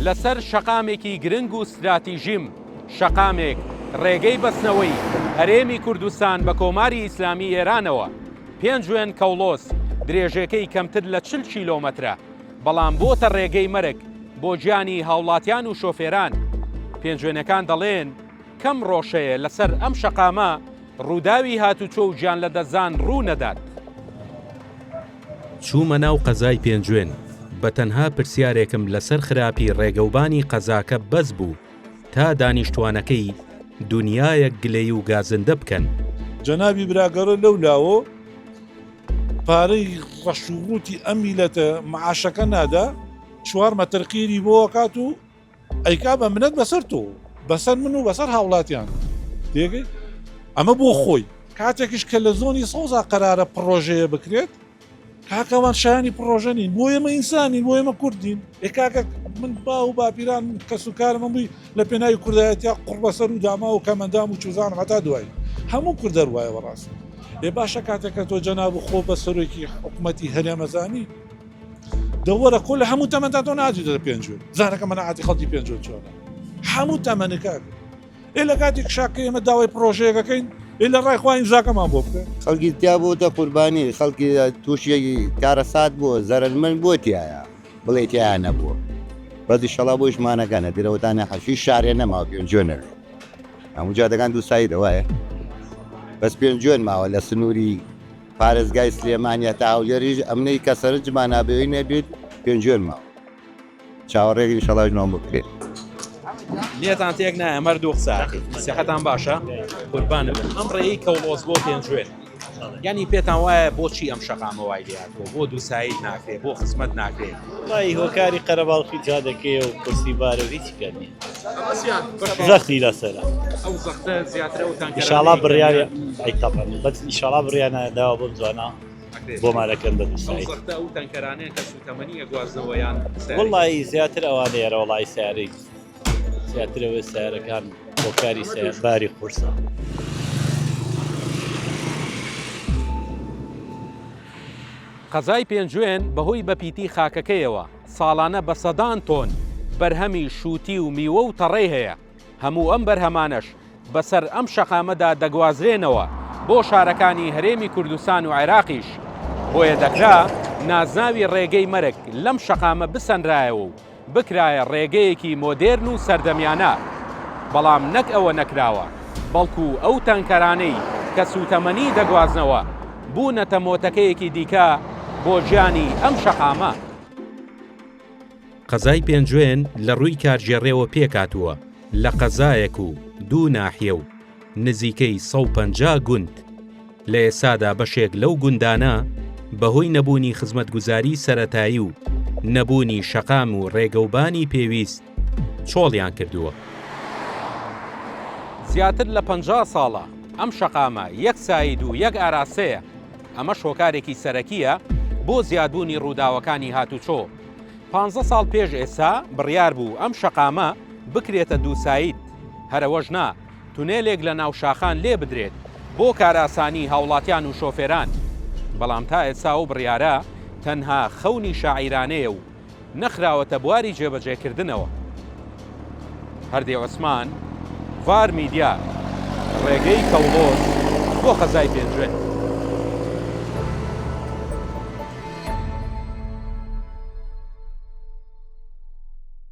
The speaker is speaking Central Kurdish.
لەسەر شەقامێکی گرنگ و ستراتیژیم، شەقامێک ڕێگەی بەستنەوەی هەرێمی کوردستان بە کۆماری ئیسلامی ئێرانەوە، پێنجوێن کەوڵۆس، درێژێکەی کەمتر لە 40 کیلۆمەترە، بەڵام بۆتە ڕێگەی مەرگ بۆ گیانی هاوڵاتیان و شۆفێران. پێنجوێنەکان دەڵێن، کەم ڕۆژەیە لەسەر ئەم شەقامە ڕووداوی هاتوچۆ و گیانلەدەستدان ڕوو نەدات. چوومە ناو قەزای پێنجوێن، بە تەنها پرسیارێکم لەسەر خراپی ڕێگەوبانی قەزاکە بەس بوو تا دانیشتوانەکەی دونیایەک گلەیی و گازندە بکەن. جەنابی براگەرە لەو لاوە پارەی ڕەش و ڕووتی ئەم میلەتە معاشەکە نادا چوار مەتر قیری بۆ ئەکات و ئەیکا بە منەت بەسەر تۆ بەسەر من و بەسەر هاوڵاتیان تێگەی ئەمە بۆ خۆی کاتێکیش کە لە زۆنی سەوزا قەرارە پڕۆژەیە بکرێت کاکەوان شایانی پڕۆژە نین بۆ ئێمە ئینسانین بۆ ئێمە کوردین ئێ کاکە من با و باپیران کەس و کارم هەمووی لە پێناوی کوردایەتیا قوڕ بەسەر و داما و کەمەندام و چوزانم هەتا دوایی هەموو کورد دەروایە بەڕاستی ئێ باشە کاتێک کە تۆ جەناب و خۆ بە سەرۆکی حکوومەتی هەرێمەزانی دەوەرە کۆ لە هەموو تەمەنتا تۆ ناچیتە پێنجوێن زانەکە مەناعەتی خەڵکی پێنجوێن چۆنە هەموو تەمەنی کاکە ئێ لە کاتێک شاکە ئێمە داوای پرۆژەیەکەکەین ئێ لە ڕای خوا ئیمزاکەمان بۆ بکە خەڵکی تیا بۆتە قوربانی خەڵکی تووشی کارەسات بووە زەرەرمەند بووە تایە بڵێ تیا نەبووە بەس ئیشەڵا بۆ ژمانەکانە درەوتانە حەشی شارێ نەماوە پێنجوێن نەبێ هەموو جادەکان دووسایی دەوایە بەس پێنجوێن ماوە لە سنووری پارێزگای سلێمانیە تا هەولێریش ئەمنەی کە سەرنجمان نابێی نەبێت پێنجوێن ماوە چاوەڕێک ئینشەڵا نۆم بکرێت. لێتان تێک نایە مەر دوو قسە سیحەتان باشە قوربانە بن ئەم ڕێی کەوڵۆز بۆ پێنجوێن یعنی پێتان وایە بۆچی ئەم شەقامە وای لێهاتووە بۆ دووسایت ناکرێ بۆ خزمەت ناکرێ وڵی هۆکاری قەرەباڵخی جادەکەیە و قورسی بارە و هیچی کە نییە زەختی لەسەرە ئەو زەختە زیاتر ئەو تانکەرانەی ئیشاڵا بڕیاری ئەی تەبعەن بەس ئیشاڵا بڕیانە داوە بەم زوانە بۆمان ئەکەن بە دووسایت ئەو زەختە ئەو تانکەرانەیە کە سوتەمەنی ئەگوازنەوە یان سەیارەی وەڵی زیاتر ئەوانەیە وەڵی سیارەی زیاترەوەی سیارەکان هۆکاری سیار باری قورسە. قەزای پێنجوێن بەهۆی بەپیتی خاکەکەیەوە ساڵانە بە سەدان تۆن بەرهەمی شووتی و میوە و تەڕەی هەیە، هەموو ئەم بەرهەمانەش بەسەر ئەم شەقامەدا دەگوازرێنەوە بۆ شارەکانی هەرێمی کوردستان و عێراقیش، بۆیە دەکرا نازناوی ڕێگەی مەرگ لەم شەقامە بسەنرایەوە و بکرایە ڕێگەیەکی مۆدێرن و سەردەمیانە، بەڵام نەک ئەوە نەکراوە، بەڵکو ئەو تانکەرانەی کە سووتەمەنی دەگوازنەوە بوونەتە مۆتەکەیەکی دیکە بۆ گیانی ئەم شەقامە. قەزای پێنجوێن لە ڕووی کارگێڕیەوە پێکهاتووە لە قەزایەک و دوو ناحیە و نزیکەی 150 گوند. لە ئێستادا بەشێک لەو گوندانە بەهۆی نەبوونی خزمەتگوزاری سەرەتایی و نەبوونی شەقام و ڕێگەوبانی پێویست چۆڵیان کردووە. زیاتر لە 50 ساڵە ئەم شەقامە یەک ساید و یەک ئاراستەیە، ئەمەش هۆکارێکی سەرەکییە بۆ زیادبوونی ڕووداوەکانی هاتوچۆ. پانزە ساڵ پێش ئێستا بڕیار بوو ئەم شەقامە بکرێتە دووساید، هەرەوەش نا، تونێلێک لە ناو شاخان لێ بدرێت بۆ کارئاسانی هاوڵاتیان و شۆفێران، بەڵام تا ئێستا ئەو بڕیارە تەنها خەونی شاعیرانەیە و نەخراوەتە بواری جێبەجێکردنەوە. هەردی عوسمان، ڤار میدیا، ڕێگەی کەوڵۆز بۆ قەزای پێنجوێن.